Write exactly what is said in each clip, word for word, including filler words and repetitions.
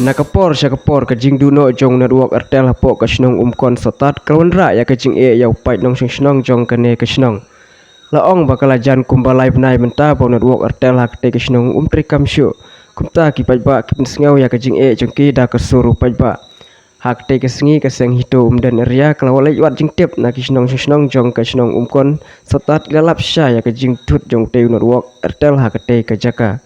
Na ka por sha ka por, ka jingduh noh jong u network Airtel hapoh ka shnong Umkon Sohtat ka la wanrah ïa ka jingeh ïa u paid nongshong shnong jong kane ka shnong. La ong ba ka la jan kumba lai bnai mynta ba u network Airtel ha katei ka shnong um treikam shuh. Kumta ki paidbah ki pynsngew ïa ka jingeh jong ki da ka sur u paidbah. Ha katei ka sngi ka seng HITO Umden Area ka la leit wad jingtip na ki nongshong shnong jong ka shnong Umkon Sohtat, ki la lap shisha ïa ka jingthut jong utei u network Airtel ha katei ka jaka.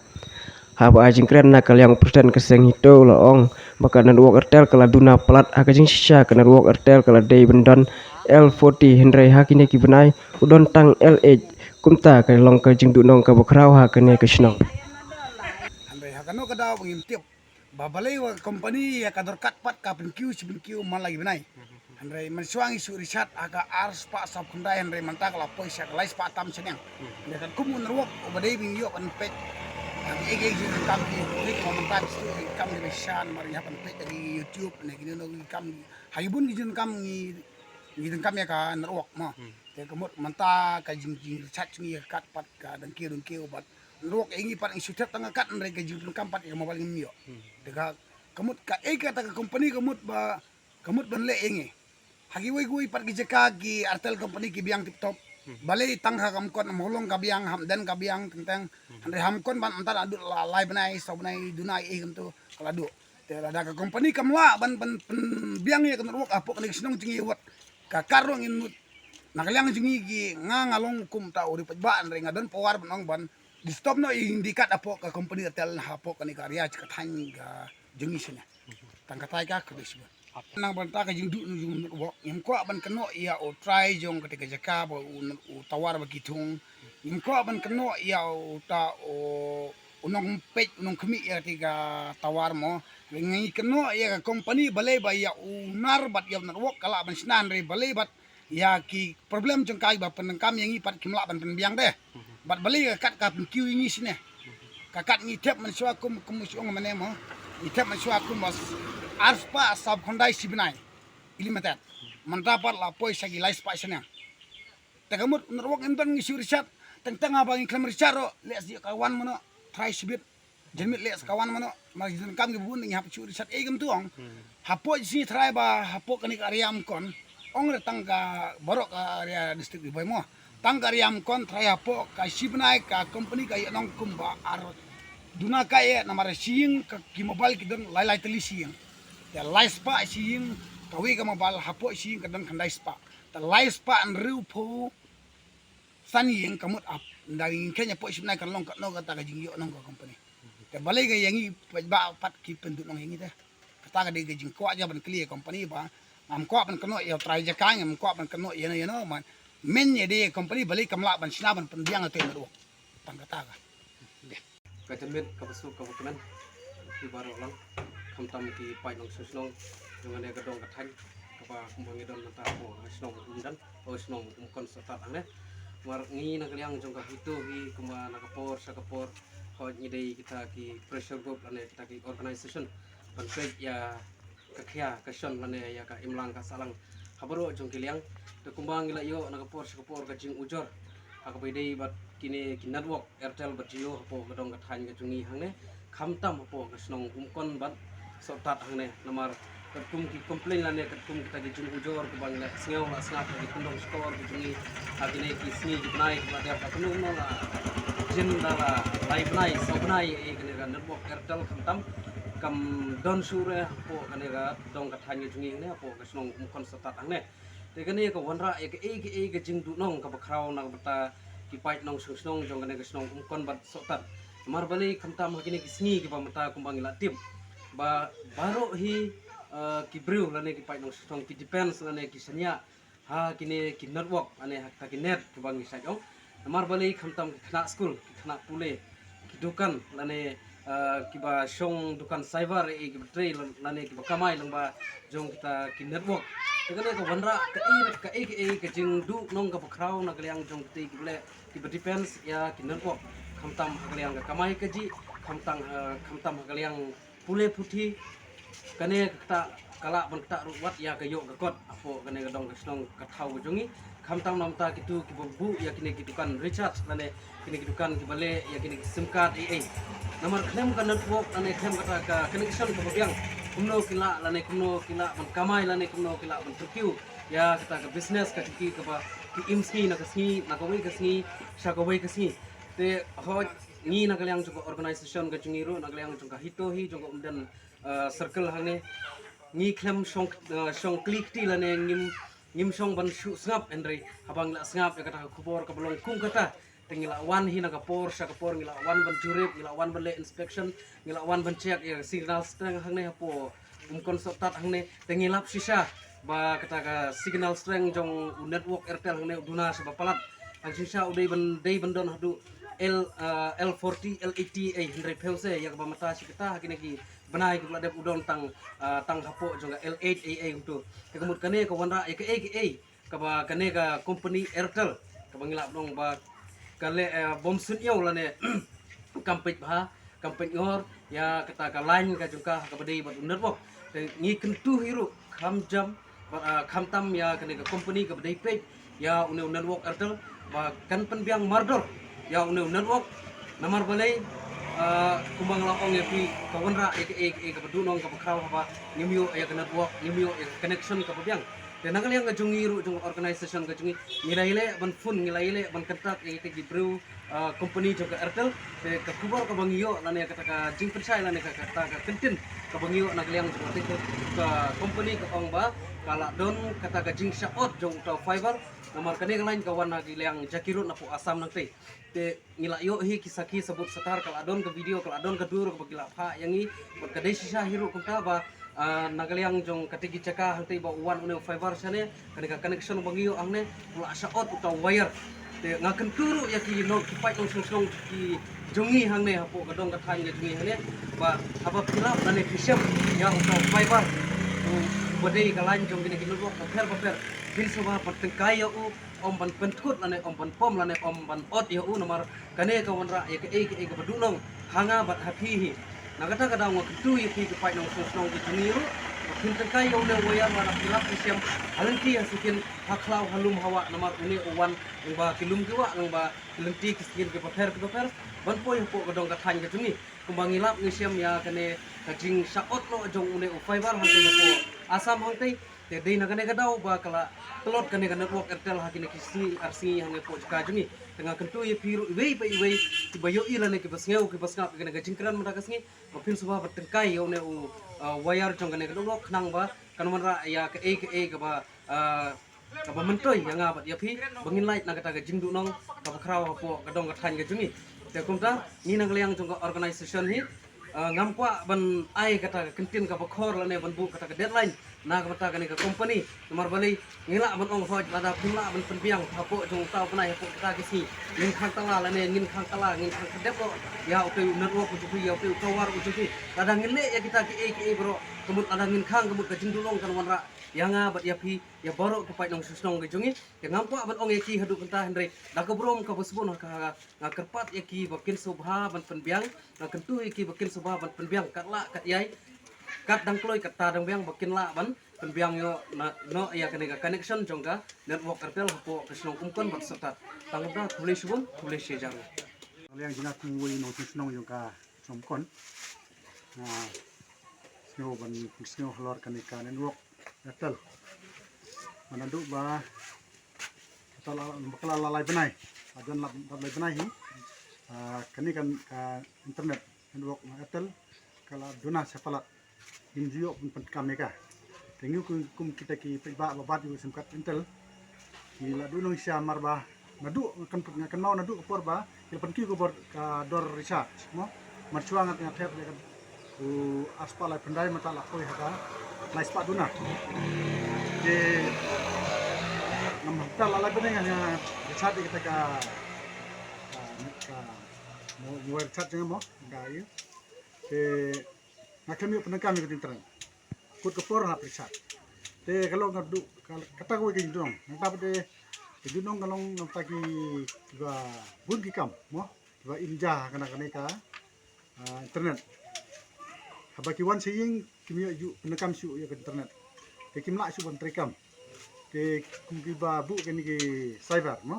Haba ai jingkren na ka liang u president ka seng HITO la ong ba ka network Airtel ka la duna palat. Ha ka jingshisha ka network Airtel ka la dei ban don L forty, hynrei ha kine ki bnai u don tang L eight. Kumta ka long ka jingduhnong kaba khraw ha kane ka shnong. Hynrei ha kano ka daw ba ngim tip ba balei ba ka company ïa ka dor kat pat ka pynkiew shi pynkiew man la ki bnai. Hynrei mynshuwa ngi shu reset ha ka ar spah sawphew khyndai, hynrei mynta ka la poi sha ka lai spah tam shaneng. Hynrei katkum u network uba dei ba ngi ïoh ban peit ha kiei kiei ki jingdonkam ki, ki, ki, mynta ki shu kam ki ba shan mar ngi hap ban peit ha ki YouTube ne kine no ki kam ha ki bun ki jingdonkam ngi, ngi donkam ïa ka network mo. Te ka mut mynta ka jing, jing reset ngi ïa ka kat pat ka dang kiew dang kiew bad network ïa ngi pat ngi shu thep tang ka kat, hynrei ka jingdonkam pat ïa ka mobile ngim ïoh. Te ka, ka mut kaei kata ka company ka mut ba ka mut ban leh ïa ngi. Ha kiwei kiwei pat ki jaka ki Airtel company ki biang tip top. Balei tang ha Umkon, ha Mawlong ka biang, ha Umden ka biang teng teng. Hynrei ha Umkon ban mynta naduh la lai bnai, saw bnai, duna ei kumto ka la duh. Te lada ka company kam lah ban, ban, ban pynbiang ïa ka network hapoh kane ka shnong jong ngi wat ka kar ruh ngin mut. Na ka liang jong ngi ki, nga nga long kum uta u riewpaidbah, hynrei nga don power ban ong ban disturb noh ïa ki dei kat hapoh ka company Airtel hapoh kane ka area ka thaiñ ka jong ngi shane. Tang katai ka, khublei shibun. Nang ban ta ka jingduh noh jong u network, ngim kwah ban kynnoh ïa u trai jong katei ka jaka ba u, u tower ba ki thung. Ngim kwah ban kynnoh ïa uta u, u nongpeit, u nongkhmih ïa katei ka tower mo. Ngi kynnoh ïa ka company balei ba ïa u nar bad ïa u network ka lah ban shna, hynrei balei bad ïa ki problem jong ka ba pyndonkam ïa ngi pat kim lah ban pynbiang de. Bad balei ka kat ka pynkiew ïa ngi shane. Ka kat ngi thep mynshuwa kum, kum shu ong mane mo. Ngi thep mynshuwa kum bas ar spah sawphew khyndai shi bnai. Unlimited. Mynta pat la poi sha ki lai spah shaneng. Te ka mut network ngim don, ngi shu reset. Teng teng haba ngi khlem reset ruh leh sdie ka wan mano. Trai shibit. Janmiet leh sa ka wan mano, ma ki jingdonkam kiba bun ngi hap shu reset ei kumto ong. Hapoh jingïatrai ba hapoh kane ka area Umkon, ong re tang ka baroh ka area district Ri Bhoi mo. Tang ka area Umkon trai hapoh ka shi bnai ka company ka ïoh nong kumba ar duna ka ïa namar shi ïing ka ki mobile ki don lai lai tylli shi ïing. Te lai spah shi ïing, kawei ka mobile hapoh shi ïing ka don khyndai spah. Te lai spah hynriewphew san ïing ka mut ap. Nda ngi kheiñ hapoh shi bnai kan long katno kata ka jingïoh nong ka company. Te balei ka ïa ngi pat ba pat ki pynduh nong ïa ngi te. Kata ka dei ka jingkwah jong ban kylli ïa company ba ngam kwah ban kynnoh ïa u trai jaka, ngam kwah ban kynnoh ïa no ïa no, man men ïa dei company balei kam lah ban shna ban pynbiang ïa te network. Tang kata ka. Ka janmiet kaba suk kaba kmen ki baroh lang, khamtam ki paid nongshong shnong jong kane ka dong ka thaiñ kaba kumba ngi don mynta hapoh ka shnong Umden, o shnong Umkon Sohtat hangne. Namar ngi na ka liang jong ka HITO hi kumba na ka por sha ka por hooid ngi dei kita ki pressure group lane kita ki organisation ban peit ïa ka khia ka shon lane ïa ka imlang ka sahlang ha baroh jong ki liang. Te kumba ngi la ïoh na ka por sha ka por ka jingujor ha kaba ïadei bad kine ki network Airtel bad Jio hapoh ka dong ka thaiñ ka jong ngi hangne, khamtam hapoh ka shnong Umkon bad Sohtat hangne. Namar katkum ki complain lane katkum kita ki jingujor kiba ngi la sngew la sngap ha ki kyndong shkor ki jong ngi ha kine ki sngi ki bnai kiba dep, ha kano kano la jin da la lai bnai saw bnai ïa kane ka network Airtel khamtam kam don shuh re hapoh kane ka dong ka thaiñ ka jong ngi hangne hapoh ka shnong Umkon Sohtat hangne. Te kane ka wanrah ïa kaei kaei ka jingduhnong kaba khraw na ka bynta ki paid nongshong shnong jong kane ka shnong Umkon bad Sohtat. Namar balei khamtam ha kine ki sngi kiba mynta kumba ngi la tip ba baroh hi, eh, ki briew lane ki paid nongshong shnong ki depends lane ki shaniah ha kine ki network lane ha kita ki net kiba ngi shait ong. Namar balei khamtam ki khynnah skul, ki khynnah pule, ki dukan lane, eh, kiba shong dukan cyber eh kiba trei lane kiba kamai lyngba jong kita ki network. Te kane ka wanrah kaei kaei kaei ka jingduhnong kaba khraw na ka liang jong kita kiba leh kiba depends ïa ki network. Khamtam ha ka liang ka kamai kajih, khamtam ha, khamtam ha ka liang pule puthi. Kane ka ktah ka lah ban ktah ruh wat ïa ka ïoh ka kot hapoh kane ka dong ka shnong ka thaw ka jong ngi. Khamtam namar kito kiba buh ïa kine ki dukan recharge lane kine ki dukan kiba leh ïa kine ki sim card ei ei. Namar khlem ka network lane khlem kata ka connection kaba biang, kumno ki lah lane kumno ki lah ban kamai lane kumno ki lah ban tyrkiew ïa kata ka business ka jong ki kaba ki im sngi na ka sngi, na kawei ka sngi sha kawei ka sngi. Te hooid, ngi na ka liang jong ka organisation ka jong ngi ruh, na ka liang jong ka HITO hi jong ka Umden, ah, circle hangne, ngi khlem shong, ah, shong kli kti lane ngim, ngim shong ban shu sngap, hynrei haba ngi la sngap ïa kata ka khubor kaba long kum kata, te ngi la wan hi na ka por sha ka por, ngi la wan ban jurip, ngi la wan ban leh inspection, ngi la wan ban check ïa ka signal strength hangne hapoh Umkon Sohtat hangne, te ngi lap shisha ba kata ka signal strength jong u network Airtel hangne u duna shaba palat. Hang shisha u dei ban, dei ban don haduh L, ah, L forty, L eighty ei, hynrei phew se ïa kaba mynta shi katta ha kine ki bnai kiba la dep u don tang, ah, tang hapoh jong ka L eight ei ei kumto. Te ka mut kane ka wanrah ïa kaei kaei kaba kane ka company Airtel kaba ngi lah ban ong ba ka leh, eh, bym sngewthuh lane kam peit bha, kam peit ngor ïa kata ka line ka jong ka ha kaba dei bad u network. Te ngi kyntu hi ruh kham jam bad, ah, khamtam ïa kane ka company kaba dei peit ïa une u network Airtel ba kan pynbiang mardor ïa une u network. Namar balei, ah, kumba nga la ong ïa phi, ka wanrah ïa kaei kaei kaba duhnong kaba khraw haba ngim ïoh ïa ka network, ngim ïoh ïa ka connection kaba biang. Te na ka liang ka jong ngi ruh, jong ka organisation ka jong ngi, ngi la ïaleh ban phone, ngi la ïaleh ban contact ïa kita ki briew, ah, company jong ka Airtel. Te ka khubor kaba ngi ïoh lane kata ka jingpynshai lane ka, kata ka kyntien kaba ngi ïoh na ka liang jong kata ka company ka ong ba ka la don kata ka jingshah ot jong uta u fiber. Namar kane ka line ka wan na ka liang Jakhirot napoh Assam nangtei. Te ngi la ïoh hi ki sakhi sabut satar, ka la don ka video, ka la don ka dur kaba ki la phah ïa ngi. Bad ka dei shisha hi ruh kumta ba, ah, na ka liang jong kata ki jaka hangtei ba u wan une u fiber shane, kane ka connection ba ngi ïoh hangne u la shah ot uta u wire. Te nga kyntu ruh ïa ki nong, ki paid nongshong shnong ki jong ngi hangne hapoh ka dong ka thaiñ ka jong ngi hangne ba haba phi lap lane phi shem ïa uta u fiber, u ba dei ka line jong kine ki network bapher bapher, phin sngewbha ban tyngkai ïa u, ym ban pynkut lane ym ban pom lane ym ban ot ïa u, namar kane ka wanrah ïa kaei kaei kaba duhnong ha nga bad ha phi hi. Na kata ka daw nga kyntu ïa phi ki paid nongshong shnong ki jong ngi ruh ba phin tyngkai ïa une u wire, namar phi lap phi shem ha lynti ha sukin, ha khlaw ha lum ha wah, namar une u wan lyngba ki lum ki wah, lyngba ki lynti ki skin ki bapher ki bapher ban poi hapoh ka dong ka thaiñ ka jong ngi. Kumba ngi lap ngi shem ïa kane ka jingshah ot noh jong une u fiber hangtei hapoh Assam hangtei. Te dei na kane ka daw ba ka la tlot kane ka network Airtel ha kine ki sngi ar sngi hangne hapoh jaka jong ngi. Te nga kyntu ïa phi ruh iwei pa iwei kiba ïohi lane kiba sngew kiba sngap ïa kane ka jingkren mynta ka sngi ba phin sngewbha ban tyngkai ïa une u, ah, wire jong kane ka network khnang ba kan wanrah ïa kaei kaei kaba, ah, kaba myntoi ïa nga bad ïa phi ba ngin lait na kata ka jingduhnong kaba khraw hapoh ka dong ka thaiñ ka jong ngi. Te kumta ngi na ka liang jong ka organisation hi, ah, ngam kwah ban ai kata ka kyntien kaba khor lane ban buh kata ka deadline na ka bynta kane ka company. Namar balei, ngi lah ban ong hooid lada phim lah ban pynbiang hapoh jong uta u bnai, hapoh kita ki sngi, ngin khang tala lane ngin khang tala, ngin khang kdep noh ïa utei u network u jong phi, ïa utei u tower u jong phi. Lada ngin leh ïa kita kiei kiei baroh, ka mut lada ngin khang, ka mut ka jingduhnong kan wanrah ïa nga bad ïa phi, ïa baroh ki paid nongshong shnong ki jong ngi. Te ngam kwah ban ong ïa ki haduh mynta, hynrei da ka burom kaba sbun ha ka, nga kyrpad ïa ki ba kin sngewbha ban pynbiang, nga kyntu ïa ki ba kin sngewbha ban pynbiang kat lah kat ïai, kat dang kloi kat ta dang biang, ba kin lah ban pynbiang ïoh na, noh ïa kane ka connection jong ka network Airtel hapoh ka shnong Umkon bad Sohtat. Tang kumta, khublei shibun, khublei shihajar. Liang jong nga kum uwei u nongshong shnong jong ka shnong Umkon, nga sngew ban pynsngew halor kane ka network Airtel. Ba naduh ba ka la, ba ka la lai bnai, ba jan lap, lap lai bnai hi, ah, kane ka, ka internet network na Airtel ka la duna sha palat. Ngim ju ïoh pyn, pyndonkam ïa ka. Te ngi kum, kum kita ki paidbah ba bat ïa u sim card Airtel, ngi la duhnong shisha namar ba naduh, nga kyn, nga kynmaw naduh ka por ba ngi la pynkiew ka bor, ka dor recharge mo. Mar shuwa nga, nga thep ïa ka u arspah laiphew khyndai, mynta la poi ha ka laispah duna. Te namar ta la lai bnai nga, nga recharge ïa kata ka, ka, ka mo, mobile recharge jong nga mo, ka ïa. Te nga khlem ïoh pyndonkam ïa ka internet. Kut ka por hap recharge. Te ka long ka duh, ka, kata kawei ka jingduhnong. Nangta pat de ka jingduhnong ka long nangta ki, kiba bun ki kam mo, kiba im ja ha kane, kane ka, ah, internet. Haba ki wan sha ïing kim ïoh ju pyndonkam shuh ïa ka internet. Te kim lah shuh ban trei kam. Te kum ki ba buh kane ki cyber mo.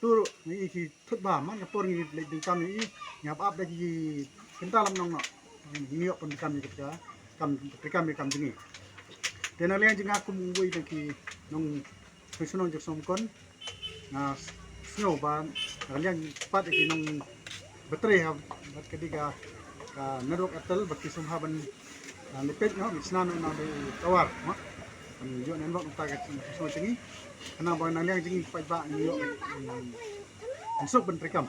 Tu ngi i ki thut ba man ka por ngi leit donkam i ngi hap ap da ki kynta lam nong noh. Ngi ïoh pyndonkam ïa ka kam, pyndonkam ïa ka kam jong ngi. Te na liang jong nga kum uwei na ki nong shnong jong Sohmkon, nga sngew ba na liang pat ïa ki nong battery ha bad ka dei ka, ka network Airtel ba ki sngewbha ban, ah, lipeit noh, ban shna noh na u tower mo. Ban ïoh network na ka shnong jong ngi. Khnang ba na liang jong ngi paidbah ngi ïoh, mm, ban suk ban treikam.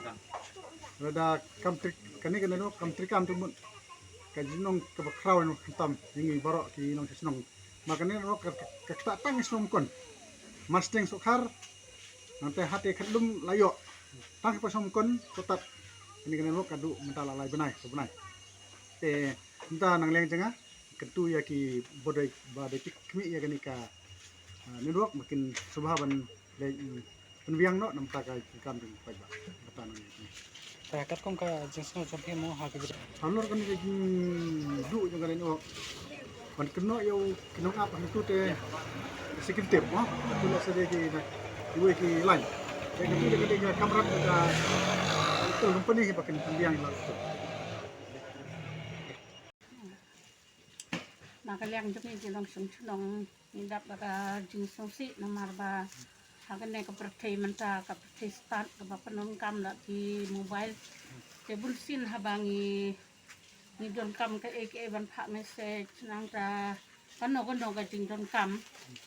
Lada kam trei, kane ka network kam treikam te mut ka jingnong kaba khraw noh khamtam ïa ngi baroh ki nong shnong. Ba kane ka network ka, ka ktah tang Sohmkon. Masteng Sohkhar, nangta hate Khatlum la ïoh. Tang ka Sohmkon, Sohtat. Kane ka network ka duh mynta la lai bnai, sa bnai. Te mynta na liang jong nga, kyntu ïa ki ba dei, ba dei khmih ïa kane ka, ah, network ba kin sngewbha ban leit, mm, pynbiang noh na bynta ka kam jong paidbah. Kata na liang jong nga. Ta katkum ka jingsngew jong phi mo ha ki bynta. Halor kane ka jingduh jong ka network. Ban kynnoh ïa u ki nongap hangtu te second tip mo. Hangtu la sa dei ki na, kiwei ki line. Te hangtu te ka dei ka kamram ka, ka company ba kin pynbiang ïa la tu. Na ka liang jong ngi ki nongshong shnong ngi dap da ka jingsngewsih namar ba ha kane ka pyrthei mynta ka pyrthei stad kaba pyndonkam da ki mobile. Te bunsien haba ngi, ngi donkam kaei kaei ban phah message nangta kano kano ka jingdonkam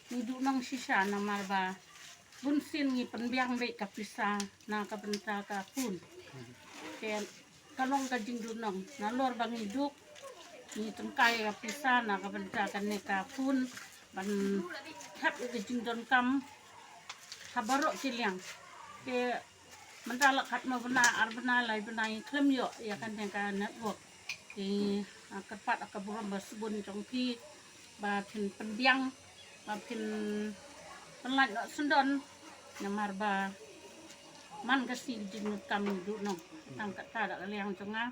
ngi duh nong shisha namar ba bunsien ngi pynbiang beit ka pisa na ka bynta ka phone. Te ka long ka jingduh nong nalor ba ngi duh ngi tyngkai ka pisa na ka bynta kane ka phone ban thep ïa ka jingdonkam ha baroh ki liang. Te mynta la khatma bnai, ar bnai, lai bnai khlem ïoh ïa kane ka network. Te, ah, kyrpad ïa ka burom ba sbun jong phi ba phin pynbiang ba phin pynlait noh syndon namar ba man ka sngi jingdonkam ngi duh nong. Tang kata da ka liang jong nga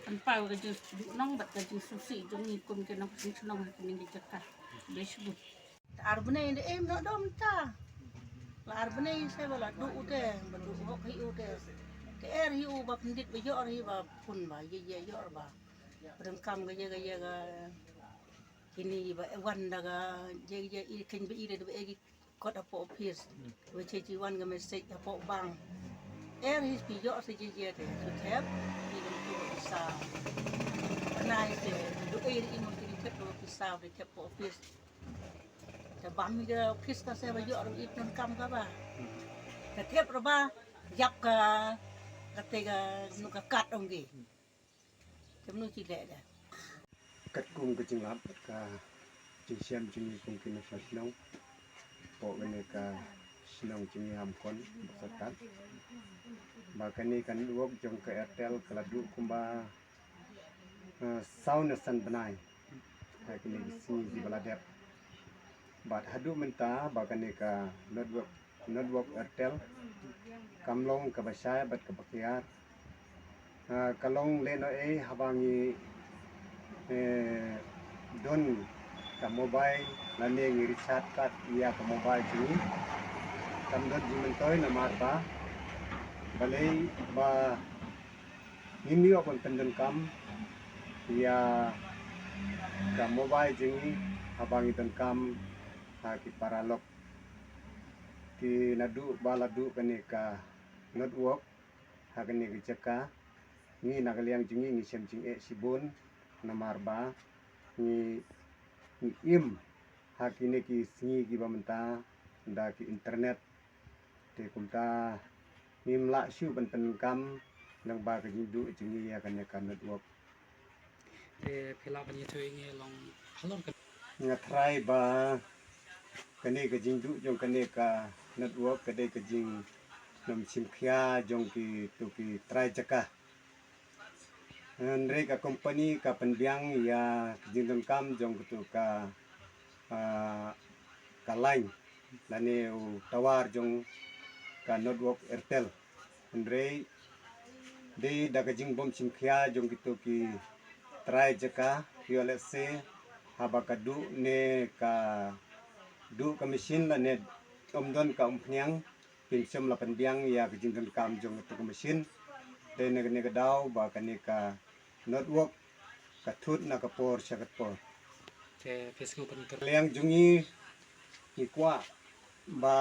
pynpaw ka jingduh nong bad ka jingsngewsih jong ngi kum ki nongshong shnong ha kane ka jaka. Dei sbun. Ar bnai da im noh dom ta. La ar bnai se ba la duh u te, ba duh hok hi u te. Te er hi u ba pyndit ba ïoh hi ba pun ba ïa ïa ïoh ba. Pyndonkam ka ïa ka ïa ka. Kini ba wan da ka ïa ïa i khein ba i da ba e ki kot hapoh office. Ba che chi wan ka message hapoh bank. Er hi phi ïoh sa ïa ïa te. Phi thep phi dang tu ba pisa. Nai te du er i mo phi thep ba pisa phi thep hapoh office. Te bam hi ka office ka se ba ïoh ruh i pyndonkam ka ba. Te thep ruh ba ïap ka kate ka nu ka kad ong ki. Te mnu chi leh da. Katkum ka jinglap bad ka jingshem jong ngi kum ki nongshong shnong. Hapoh kane ka shnong jong ngi Hamkon, Sohtat. Ba kane ka network jong ka Airtel ka la duh kumba, eh, saw ne san bnai. Ha kine ki sngi kiba la dep. Bad haduh mynta ba kane ka network, network Airtel kam long kaba shai bad kaba kiar. Ah, ka long lehnohei haba ngi, eh, don ka mobile lane ngi recharge card ïa ka mobile jong ngi. Kam don jingmyntoi namar ba balei ba ngim ïoh ban pyndonkam ïa ka mobile jong ngi haba ngi donkam ha ki paralok. Te naduh ba la duh kane ka network ha kane ka jaka, ngi na ka liang jong ngi ngi shem jingeh shibun namar ba ngi, ngi im ha kine ki sngi kiba mynta da ki internet. Te kumta ngim lah shuh ban pyndonkam lyngba ka jingduh jong ngi ïa kane ka network. Te phi lah ban ïathuh ïa ngi long halor ka. Nga tharai ba kane ka jingduh jong kane ka network ka dei ka jingdon shim khia jong kito ki trai jaka. Hynrei ka company ka pynbiang ïa ka jingdonkam jong kito ka, ah, ka line lane u tower jong ka network Airtel. Hynrei dei da ka jingbym shim khia jong kito ki trai jaka, ïoh lehse haba ka duh ne ka duh ka machine lane Ym don ka umphniang, pynshim la pynbiang ïa ka jingdonkam jong katu ka machine. Te na kane ka daw ba kane ka network ka thut na ka por sha ka por. Te phi sngew pynkylla. Liang jong ngi, ngi kwah ba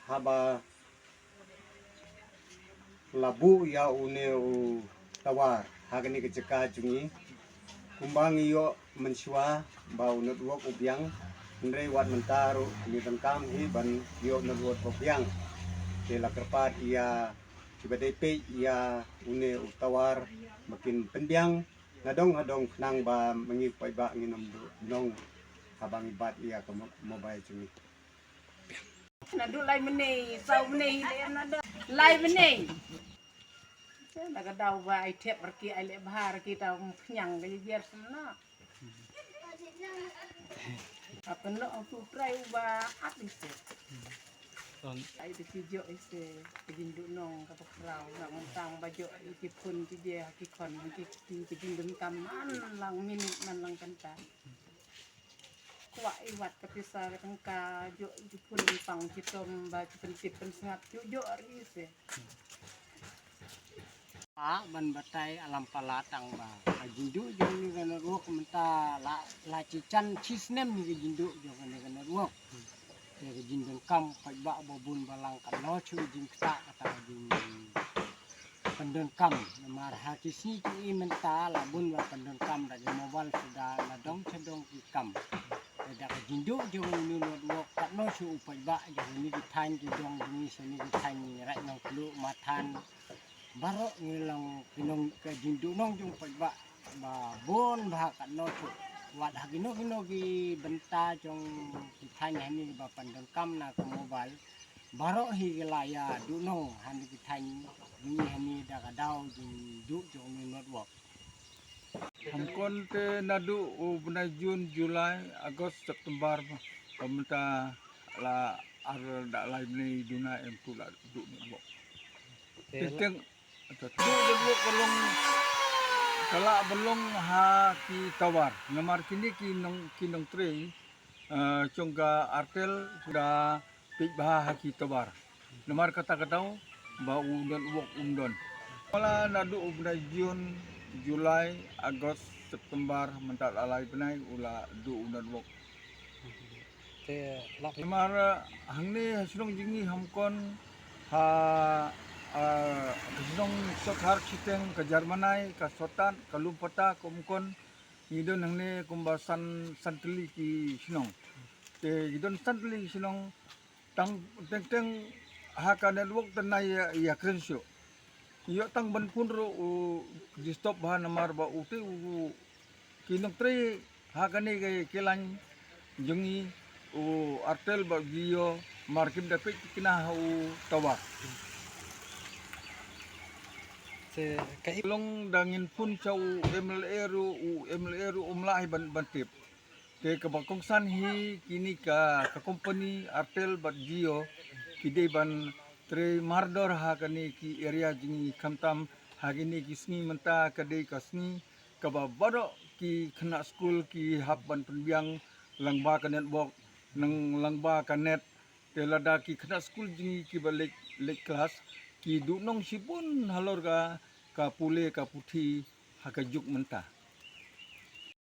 haba la buh ïa une u tower ha kane ka jaka jong ngi, kumba ngi ïoh mynshuwa ba u network u biang, hynrei wat mynta ruh ngi donkam hi ban ïoh network ba biang. Te la kyrpad ïa kiba dei peit ïa une u tower ba kin pynbiang nadong hadong khnang ba ma ngi paidbah ngin ym duh nong haba ngi bat ïa ka mo-, mobile jong ngi. Naduh lai mynne, saw mynne, hi leh naduh lai mynne. Te na ka daw ba ai thep rki, ai leh bha rki, ta umphniang ka jyer semna. Apa no aku trai uba ap ise. Ai de ki jok ise, ki jingduh nong ka pokraw, na montang ba jok ki phone ki je, ki khon ki, ki jingdonkam man lang minit man lang kynta. Kwah i wat ka pisa ka tyngka, jok ki phone pang ki tom ba ki pyntip pynsngap, jok jok ri se. Ah, ban batai alam pala tang ba ka jingduh jong ni ka network mynta la, la chi chan chi snem ni ka jingduh jong ni ka network. Te ka jingdonkam paidbah ba bun ba lang ka no chu jingkta kata ka jing pyndonkam. Namar ha ki sngi ki i mynta la bun ba pyndonkam da ki mobile suda na dong cha dong ki kam. Te da ka jingduh jong ni network kat no chu u paidbah jong ni ki thaiñ ki dong jong ni sha ni ki thaiñ Raid Nongkluh, Mathan. Baroh ngi long ki nong ka jingduh nong jong paidbah ba bun bha kat no chu. Wat ha kino kino ki bynta jong ki thaiñ hani ba pyndonkam na ka mobile. Baroh hi ki la ïa duh nong hani ki thaiñ jong ngi hani da ka daw jingduh jong ni network. Hangkon te naduh u bnai Jun, July, August, September, ba mynta la ar da lai bnai duna em tu la duh network. Te la teng, teng, duh network ka long, ka la ba long ha ki tower. Namar kine ki nong, ki nongtrei, eh, jong ka Airtel da peit bha ha ki tower. Namar kata ka daw ba u network um don. Pala naduh u bnai Jun, July, August, September, mynta la lai bnai u la duh u network. Te la phi- Namar, eh, hangne ha shnong jong ngi hangkon ha, eh, shnong Sothar Chiteng, ka Jarmanai, ka Sotat, ka Lumpata, ka Umkon, ngi don hangne kumba san, san tylli ki shnong. Te ngi don san tylli ki shnong, tang teng teng ha ka network te na ïa, ïa kren shuh. Ïoh tang ban phone ruh u disturb bha namar ba u te u, u ki nongtrei ha kane ka, ka line jong ngi u Airtel bad Jio mar kim da peit kine ha u tower. Te ka i- Long da ngin phone sha u MLA ruh, u MLA ruh um lah hi ban, ban tip. Te kaba kongsan hi kine ka, ka company Airtel bad Jio ki dei ban trei mardor ha kane ki area jong ngi khamtam ha kine ki sngi mynta ka dei ka sngi kaba baroh ki khynnah skul ki hap ban pynbiang lyngba ka network, nang lyngba ka net. Te lada ki khynnah skul jong ngi kiba leit, leit klas ki duh nong shibun halor ka, ka pule ka puthi ha ka juk mynta.